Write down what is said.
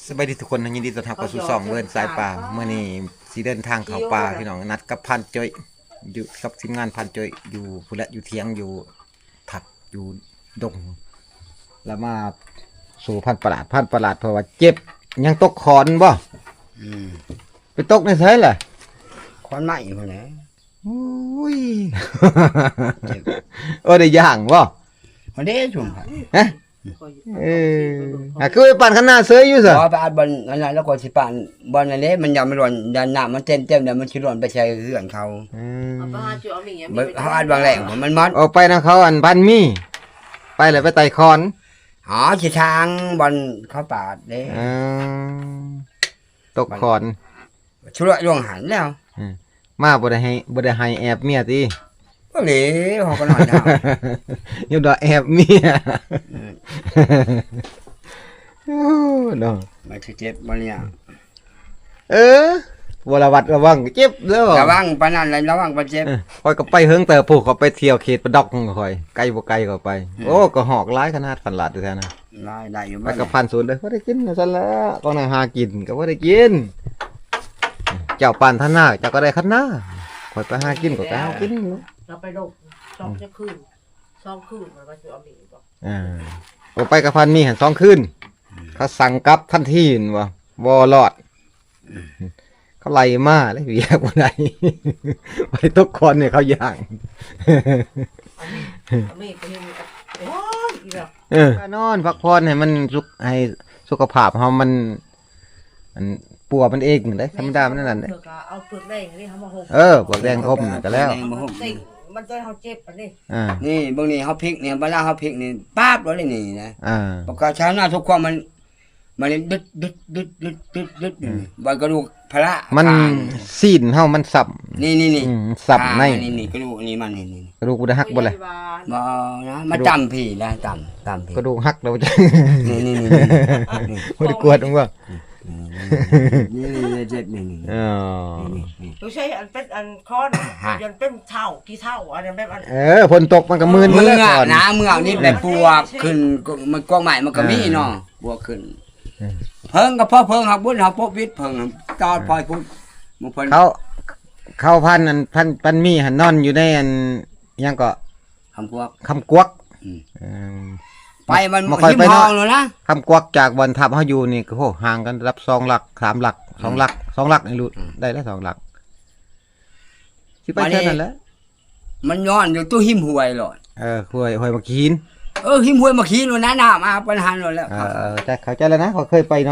ສະບາຍດີທຸກຄົນ ຍິນດີຕ້ອນຮັບເຂົ້າສູ່ຊ່ອງເວີນສາຍປ່າ. ມື້ນີ້ຊິເດີນທາງເຂົ້າປ່າພີ່ນ້ອງ ນັດກັບພານໂຈ້ຍ ຢູ່ກັບທີມງານພານໂຈ້ຍ ຢູ່ພຸ້ນແຫຼະ ຢູ່ຖຽງ ຢູ່ພັກຢູ່ດົງ ແລ້ວມາສູ່ພານປະຫຼາດ ພານປະຫຼາດເພິ່ນວ່າເຈັບ ຍັງຕົກຂອນບໍ່? ອືມ ໄປຕົກໃນໃສລະ? ຂອນໄມ້ພຸ້ນແຫຼະ. ໂອ້ຍ ເຈັບ ໂອ້ ໄດ້ຍ່າງບໍ່? ບໍ່ໄດ້ຊຸມ ຮະ? ເອີ ອາ ຄືໄປປັ່ນຄັນນາເສີຍຢູ່ຊະ? ບໍ່ ໄປອັດບ່ອນອັນນັ້ນ ແລ້ວກໍຊິປັ່ນບ່ອນນັ້ນເດ້ ມັນຢ້ານມັນຫຼອນ ຢ້ານນ້ຳມັນເຕັມໆ ແລ້ວມັນຊິຫຼອນໄປໃສ່ເຮືອນເຂົາ. ອືມ ເອົາໄປຫາຈຸເອົາມີຫຍັງ ມັນເອົາອັດບ່ອນແລກ ມັນໝົດ. ເອົາໄປນຳເຂົາ ອັນພັນມີ ໄປແລ້ວໄປໄຕ່ຂອນ. ອໍ ຊິທາງບ່ອນເຂົາປາດເດ້. ເອີ ຕົກຂອນ ຊຸລະລວງຫັນແລ້ວ. ອືມ ມາບໍ່ໄດ້ໃຫ້ ບໍ່ໄດ້ໃຫ້ແອບເມຍຕິ? ບໍ່ເລີຍ ເຮົາກໍນອນຍາວ ຢູ່ດອກແອບເມຍ. ອືມ ໂອ້ ເນາະ ມັນຊິເຈັບບໍ່ເລີຍ. ເອີ ບໍ່ລະວັດລະວັງເຈັບເດີ. ລະວັງປານນັ້ນລະ ລະວັງປານເຈັບ. ເອີ ຂ້ອຍກໍໄປເຫິງເຕີບ ຜູ້ຂ້ອຍໄປທ່ຽວເຂດປະດັອກຂອງຂ້ອຍ ໄກບໍ່ໄກກໍໄປ. ອືມ ໂອ້ ກະຮອກຫຼາຍຂະໜາດ ພັນລາດແທ້ນະ. ຫຼາຍ ໄດ້ຢູ່ ໄປກັບພັນສູນເດີ ບໍ່ໄດ້ກິນວ່າຊັ້ນລະ ກໍໄດ້ຫາກິນກໍບໍ່ໄດ້ກິນ. ເຈົ້າປານທະນາ ເຈົ້າກໍໄດ້ຄັນນາ ຂ້ອຍໄປຫາກິນ ຂ້ອຍກໍຫາກິນ. ລາວໄປລົບສອງຄືນ ສອງຄືນ ມັນວ່າຊິເອົາມີບໍ່? ເອີ ບໍ່ໄປກັບພັນມີຫັ້ນສອງຄືນ ເຂົາສັ່ງກັບທັນທີ ວ່າບໍ່ລອດ. ເຂົາໄລ່ມາແລ້ວ ວຽກບໍ່ໄດ້ ໄປຕົກຄອນໃຫ້ເຂົາຢ່າງ. ເອີ ນອນພັກຜ່ອນໃຫ້ມັນສຸກ ໃຫ້ສຸຂະພາບເຮົາມັນ ອັນ ປົວມັນເອງໄດ໋ ທຳມະດາມັນນັ້ນແຫຼະ. ເອົາເປືອກແດງນີ້ເຮົາມາຫົ່ມ. ເອີ ເປືອກແດງຫົ່ມນັ້ນກໍແລ້ວ ມັນເຈັບອັນນີ້. ອ່າ ນີ້ເບິ່ງນີ້ ເຮົາພິກນີ້ ເວລາເຮົາພິກນີ້ ປາບໂລດນີ້ນະ. ອ່າ ປະກາດຊາວນາທຸກຄວາມມັນ ມັນດຶດໆໆໆ ອືມ ບັດກະດູກພະລະ ມັນ ຊີ້ນເຮົາມັນຊ້ຳ. ນີ້ໆໆ ອືມ ຊ້ຳໃນ ນີ້ໆ ກະດູກນີ້ມັນນີ້ໆ ກະດູກບໍ່ໄດ້ຫັກບໍ່ລະ? ບໍ່ນະ ມາຈຳພີລະ ຈຳ ຈຳພີ ກະດູກຫັກແລ້ວ. ນີ້ໆໆ ບໍ່ໄດ້ກວດມັນບໍ່? ນີ້ໆໆ ເຈັບນີ້ໆ. ອໍ ນີ້ໆໆ ຕ້ອງໃຊ້ອັນເປັນອັນຄ້ອນ ອັນເປັນເຖົ້າ ຂີ້ເຖົ້າ ອັນນັ້ນແບບອັນ ເອີ ຝົນຕົກມັນກໍມື່ນມາແລ້ວ. ເມື່ອນະ ເມື່ອນີ້ແບບປວກຂຶ້ນ ມັນກອງໄມ້ມັນກໍມີເນາະ. ອ່າ ບວກຂຶ້ນ ອືມ ເພິ່ງກໍພໍເພິ່ງ ຫາກບຸນເຮົາປົກປິດເພິ່ງ ຈອດ ອ່າ ພອຍພຸ້ນ ໝູ່ເພິ່ນ ເຂົາ ເຂົາພັນອັນ ພັນ ພັນມີຫັ້ນນອນຢູ່ໃນອັນ ຫຍັງເກາະ ຄຳກວກ ຄຳກວກ. ອືມ ເອີ ໄປມັນ ບໍ່ຄ່ອຍໄປເນາະ ຫິມຫ້ອງໂລດນະ ຄຳກວກຈາກບ່ອນທັບເຮົາຢູ່ນີ້ ໂຫ ຫ່າງກັນລະດັບສອງຫຼັກ ສາມຫຼັກ ສອງຫຼັກ ອືມ ສອງຫຼັກນີ້ ອືມ ໄດ້ລະສອງຫຼັກ. ຊິໄປເທື່ອນັ້ນແຫຼະ ມັນຍ້ອນຢູ່ຕູ້ຫິມຫ້ວຍໂລດ. ເອີ ຫ້ວຍ ຫ້ວຍໝາກຫີນ. ເອີ ຫິມຫ້ວຍໝາກຫີນໂລດນະ ນ້ຳອາບປານຫັ້ນໂລດແຫຼະ. ເອີ ເອີ ເຂົ້າໃຈແລ້ວນະ ຂ້ອຍເຄີຍໄປນອນ